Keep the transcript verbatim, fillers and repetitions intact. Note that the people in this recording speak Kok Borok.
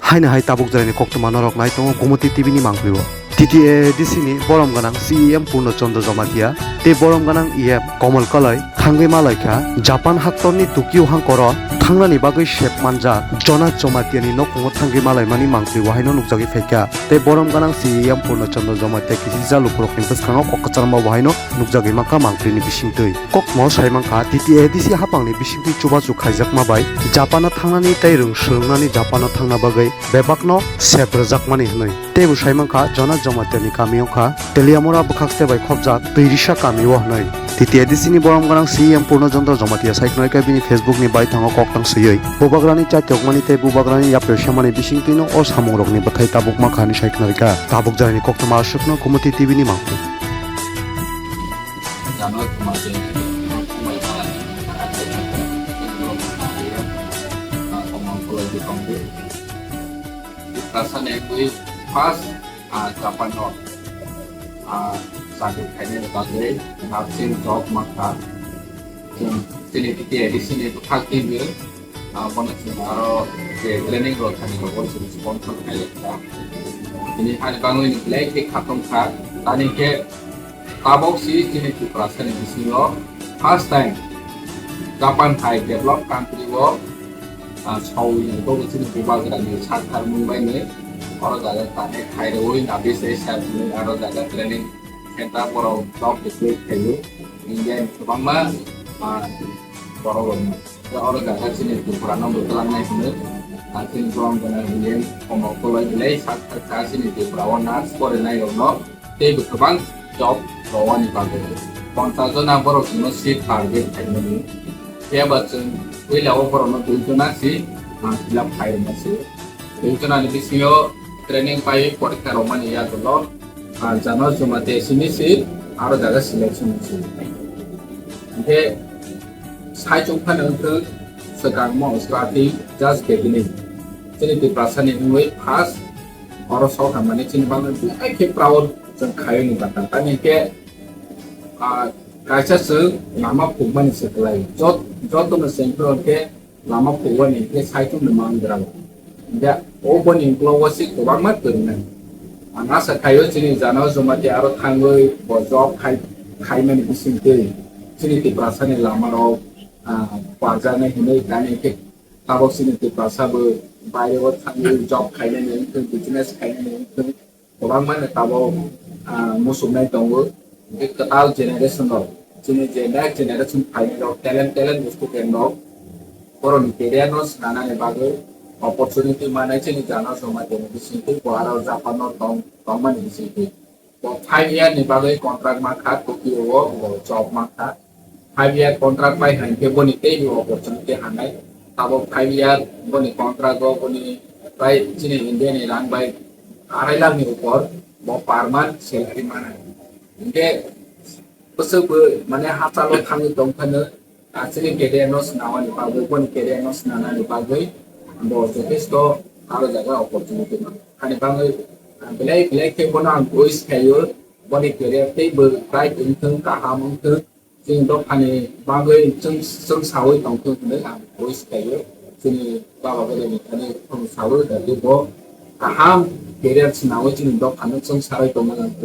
Haino hai tabuk jora ni koktwma norok nai tongo Gumoti T V ni mangpili o. T T A A D C ni borom gwnang C E M Purno Chandra Jamatia tei borom gwnang E M Komal Kalai thangwi ma lai kha Japan haktor ni Tokyo hangkor o thangnani bagwi sep manjak Jona Jamatia ni nokung o thangwi ma lai mani mangpili o haino nukjagwi phai kha. Tei borom gwnang C E M Purno Chandra Jamatia kisisa lukurok ni bwskango kok kwchangma bo haino nukjagwi mankha mangpili ni bisingtwi. Kokmo sai mankha T T A A D C hapang ni bisingtwi chubachu khaijakma bai Japan o thangnani tei rwng swrwngnani Japan o thangna bagwi bebakno sep rwjakmani hwnwi. Teibo sai mankha Jona Jamatia ni kami wngkha Teliamura bwkhakste bai khopjak Twirisa kami o hwnwi. T T A A D C ni borom gwnang C E M Purno Chandra Jamatia sai khwnaikha bini Facebook ni baithango koktang swiwi Bubagrani chakyokmani tei Bubagrani yapri semani bisingtwino o samungrokni bwthai tabuk mankha hwnwi sai khwnaikha. Tabuk jora ni koktwma aswkno Gumoti T V ni mangpili. Jano Jamatia ni Tiprasa ni twi first, ah, Japan o, ah, chakri khainani bagwi nursing job mankha. Chwng chini T T A A D C ni bwkhak twi, ah, bono chwng aro je training rw thani rogo chwng sponsor khailai kha. Tini hani bagwi ni belai khe khatungkha. Tani khe tabok si chini Tiprasa ni bisingo first time Japan hai developed country o, ah, sawi ni bobo chini Bubagra ni sak thar mung bai ni oro jaga tani khai rwi nabi se sa ni aro jaga training center borok job recruit khaio. India ni kwbangma, ah, borok rok no. Oro jaga chini Tripura no bwtwlang nai hwnwi. Ah, chini borok gana India ni komo kolai belai sak thar kha chini Tripura o nurse pore nai rok no. Tei bo kwbang job rwani bagwi ponchas jona borok chwngno seat target khaimani. Phiya ba chwng puila o borokno dui jona si, ah, fill up khairwma se. Dui jona ni bisingo training pai porikha rwmani yagulo, ah, Jano Jamatia simi si aro jaga selection si. Hinkhe sai chukphano wngkha swkangmo starting just beginning. Chini Tiprasa ni wngwi first oro sok hamani chini bagwi belai khe proud chwng khaio ni bata. Tamni khe, ah, kaisa chwng lama phukmani se kwlai. Jot-, jotono chwng phano khe lama phukmani khe saichung ni mangra. Hinkhe o boni uklogo se kwbangma kwrwngnai. Ang asa khaio chini Jano Jamatia aro thangwi bo job khai, khaimani bisingtwi chini Tiprasa ni lama rok, ah, parjaknai hinwi tani khe tabok chini Tiprasa bo baireo thangwi job khainani wngthung, business khainani wngthung, kwbangma no tabok, ah, muchungnai tongo. Hinkhe kwtal generation rok, chini je next generation phainai rok, talent, talent student rok, borokni career no swnanani bagwi opportunity manai chini Jano Jamatia ni bisingtwi bo aro Japan o tong, tongmani bisingtwi. Bo five year ni bagwi contract mankha, Tokyo o bo job mankha. Five year contract pai hai khe boni teibo opportunity hanai. Tabok five year boni contract o boni bai chini India ni rang bai arai lakh ni upor bo per month salary manai. Hinkhe bwswk bo mane hachalo thangwi tongphano, ah, chini career no swnamani bagwi, boni career no swnamnani bagwi bo jothesto aro jaga opportunity mano. Hani bagwi, ah, belai belai khe bono ang wish khaio, boni career tei bo bright wngthung, kaham wngthung. Chini dophani bagwi chwng, chwng sawi tongthung hwnwi ang wish khaio. Chini baba godani thani chwng sawi da bo kaham career swnawi chini dophano chwng sawi tongmani ang